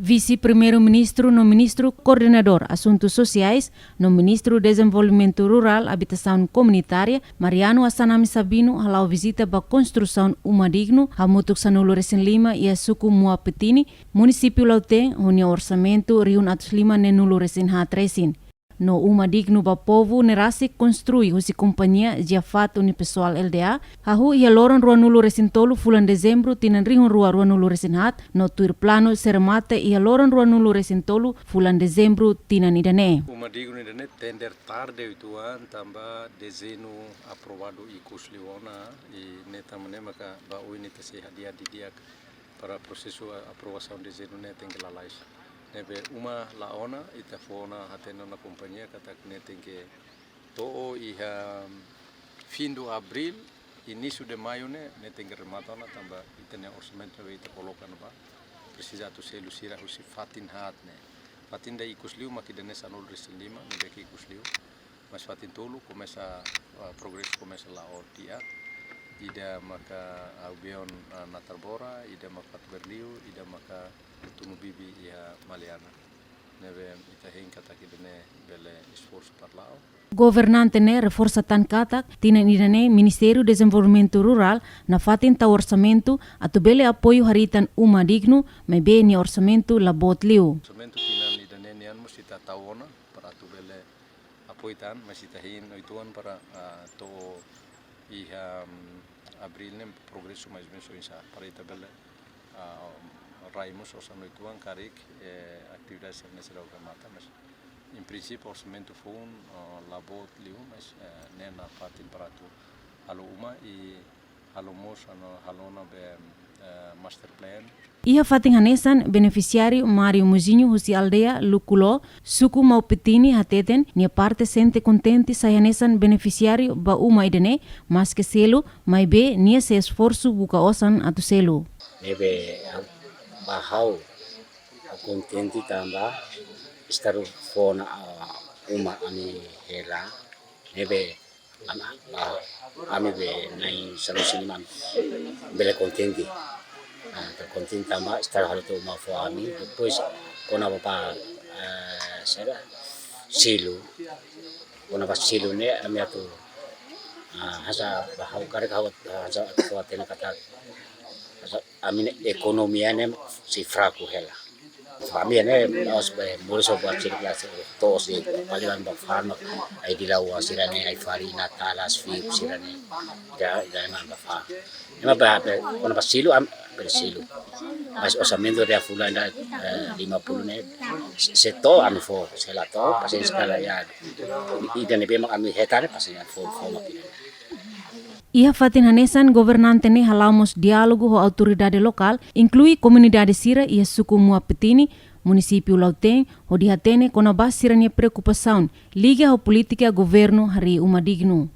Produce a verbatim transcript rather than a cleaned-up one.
Vise-Primeiru-Ministru no Ministru Koordenadór Asuntu Sosiais no Ministru Dezenvolvimentu Rurál Abitasaun Komunitária, Mariano Assanami Sabino, hala'o vizita ba konstrusaun uma dignu hamutuk sanulu-resin-lima iha suku Muapetini, munisípiu Lautém, ho nia orsamentu rihun atus lima neenulu-resin-haat resin. No uma dignu ba povu ne'e rasik konstrui husi kompañia Jiafat Unipessoal Lda, hahú iha loron ruanulu-resin-tolu fulan Dezembru tinan rihun rua ruanulu-resin-haat, no tuir planu sei remata iha loron ruanulu-resin-tolu fulan Dezembru tinan ida-ne'e. Uma dignu ida-ne'e tender tarde uitoan tanba dezeñu aprovadu ikus liu ona, i ne'e tanba ne'e maka ba oin ita sei hadi'a didi'ak para prosesu a-, aprovasaun dezeñu ne'e tenke lalais. Ne'ebé uma la'o ona, ita fó ona hatene ona kompañia katak ne'e tenke to'o iha fim de abril, início de maio ne'e, ne'e tenke remata ona tanba ita-nia orsamentu ne'ebé ita koloka ona ba presiza atu selu sira husi fatin haat ne'e. Fatin ida ikus liu mak ida-ne'e sanulu-resin-lima, ne'ebé ke ikus liu. Mas fatin tolu komesa, ah, progresu komesa la'o di'ak. Ida maka Albion, ah, Natarbora, ida maka Berliu, ida maka Tunu Bibi iha Maliana. Ne'ebé ita hein katak ida-ne'e bele esforsu para la'o. Governante ne'e reforsa tan katak tinan ida-ne'e Ministériu Dezenvolvimentu Rurál nafatin tau orsamentu atu bele apoiu harii tan uma dignu, maibé nia orsamentu la boot liu. Orsamentu tinan ida-ne'e nian mós ita tau ona para atu bele apoiu tan, mas ita hein uitoan para, ah, to'o iha, mm, abril ne'e progresu mais ou menus oinsá para ita bele, ah, rai mós osan uitoan karik, eh, atividade sira-ne'e seidauk remata, mas em princípio orsamentu foun, ah, la boot liu, mas, eh, ne'e nafatin para atu halo uma i halo mós, anu, halo ona be, eh, master plan. Iha fatin hanesan, benefisiáriu Mário Mozinho husi aldeia Lukuló, suku Muapetini hateten, nia parte sente kontente sai hanesan benefisiáriu ba uma ida-ne'e, maske selu, maibé nia sei esforsu buka osan atu selu. Ne'ebé, ah, ba ha'u, ha'u kontente tanba Estadu fó ona, ah, uma ami hela. Ne'ebé, Ami, ah, ami be na'in sanulu-resin-lima bele kontente. Ah, ita kontente tanba Estadu halo tiha uma fó ami. Depois, kona-ba, eh, selu. Kona-ba selu ne'e ami atu, ah, hanesan ba ha'u karik ha'u hanesan atu hatene katak hanesan ami-nia ekonomia ne'e sei fraku hela. Família ne'e, aos be, moris ho buat sira-ne'e, to'os de'it, paling ba fa'an, ai-dilawa sira-ne'e, ai-fali, Natál, as fiu sira-ne'e. Ida, ida ema ba fa'an. Ema ba, be, kona-ba selu, ami, be selu. Mas orsamentu ida fulan ida, eh, lima puluh ne'e, se, se to'o ami fó, se la to'o, pasiénsia kala ya. Ida ne'ebé mak ami hetan, pasiénsia fó, fó mak ida. Iha fatin hanesan, governante ne'e hala'o mós diálogu ho autoridade lokál, inklui komunidade sira iha suku Muapetini, munisípiu Lautém, hodi hatene kona-ba sira-nia preokupasaun liga ho polítika governu harii uma dignu.